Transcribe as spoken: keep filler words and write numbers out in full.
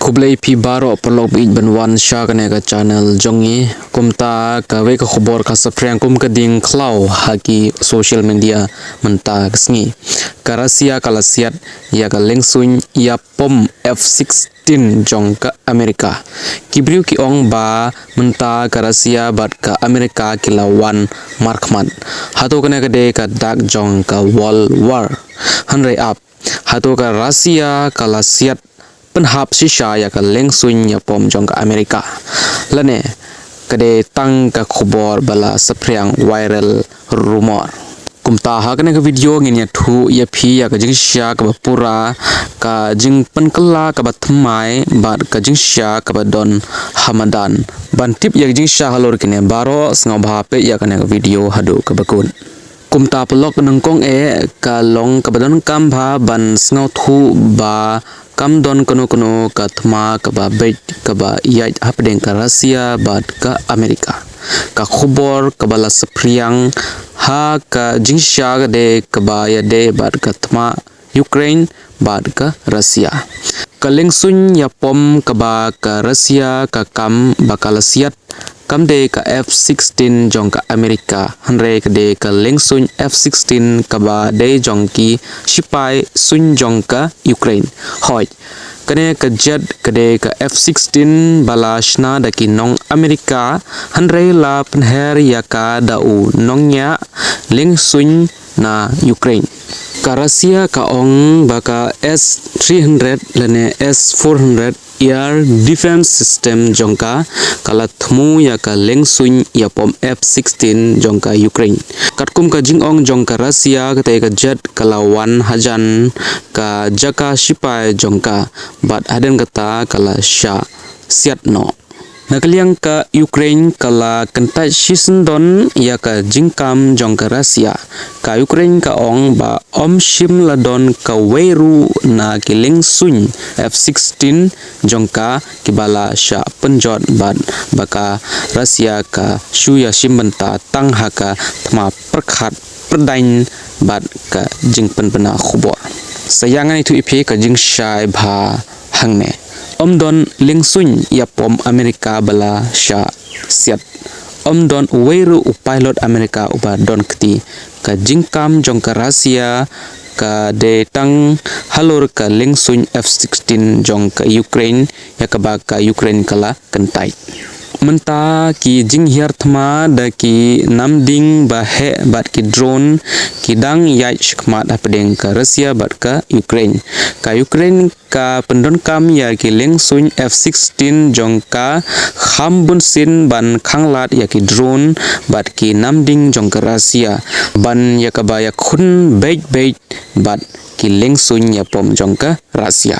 Khublei phi baroh paralok ba ïeit ban wan sha kane ka channel jong ngi. Kumta kawei ka khubor ka saphriang kum ka ding khlaw ha ki social media mynta ka sngi. Ka Russia ka la siat ïa ka lengsuiñ ïapom F sixteen jong ka Amerika. Ki briew ki ong ba mynta ka Russia bad ka Amerika ki la wan markhmat. Hato kane ka dei ka dak jong ka World War? Hynrei ap, hato ka Russia ka la siat pynhap shisha ïa ka lengsuiñ ïapom jong ka Amerika? Lane ka dei tang ka khubor ba la saphriang viral rumor? Kumta ha kane ka video ngin ïathuh ïa phi ïa ka jingshisha kaba pura, ka jingpynkylla kaba thymmai bad ka jingshisha kaba don ha madan. Ban tip ïa ka jingshisha halor kine baroh, sngewbha peit ïa kane ka video haduh kaba kut. Kumta paralok, nyngkong eh ka long kaba donkam bha ban sngewthuh ba kam don kano kano ka thma kaba beit kaba ïaid hapdeng ka Russia bad ka Amerika. Ka khubor kaba la saphriang ha ka jingshisha ka dei kaba ïadei bad ka thma Ukraine bad ka Russia. Ka lengsuiñ ïapom kaba ka Russia ka kam ba ka la siat kam dei ka F sixteen jong ka Amerika, hynrei ka dei ka lengsuiñ F sixteen kaba dei jong ki shipai suiñ jong ka Ukraine. Hooid, kane ka jet ka dei ka F sixteen ba la shna da ki nong Amerika, hynrei la pynher ïa ka da u nongñiah lengsuiñ na Ukraine. Ka Russia ka ong ba ka S three hundred lane S four hundred air defense system jong ka ka la thmu ïa ka lengsuiñ ïapom F sixteen jong ka Ukraine. Katkum ka jingong jong ka Russia, kata ka jet ka la wan hajan ka jaka shipai jong ka bad hadien kata ka la shah siat noh. Na ka liang ka Ukraine ka la kyntait shisyndon ïa ka jingkam jong ka Russia. Ka Ukraine ka ong ba ym shym la don kawei ruh na ki lengsuiñ F sixteen jong ka kiba la shah pynjot bad ba ka Russia ka shu ïashim bynta tang ha ka thma pyrkhat pyrdaiñ bad ka jingpynbna khubor. Sa ïa ngan ïathuh ïa phi ka jingshai bha hangne. Ym don lengsuiñ ïapom Amerika ba la shah siat. Ym don uwei ruh u pilot Amerika uba don kti. Ka jingkam jong ka Russia ka dei tang halor ka lengsuiñ F sixteen jong ka Ukraine, ïa kaba ka Ukraine ka la kyntait. Mynta ki jinghiar thma da ki namding ba heh bad ki drone ki dang ïaid shakhmat hapdeng ka Russia bad ka Ukraine. Ka Ukraine ka pyndonkam ïa ki lengsuiñ F sixteen jong ka kham bunsien ban khanglad ïa ki drone bad ki namding jong ka Russia, ban ïa kaba ïakhun beit beit bad ki lengsuiñ ïapom jong ka Russia.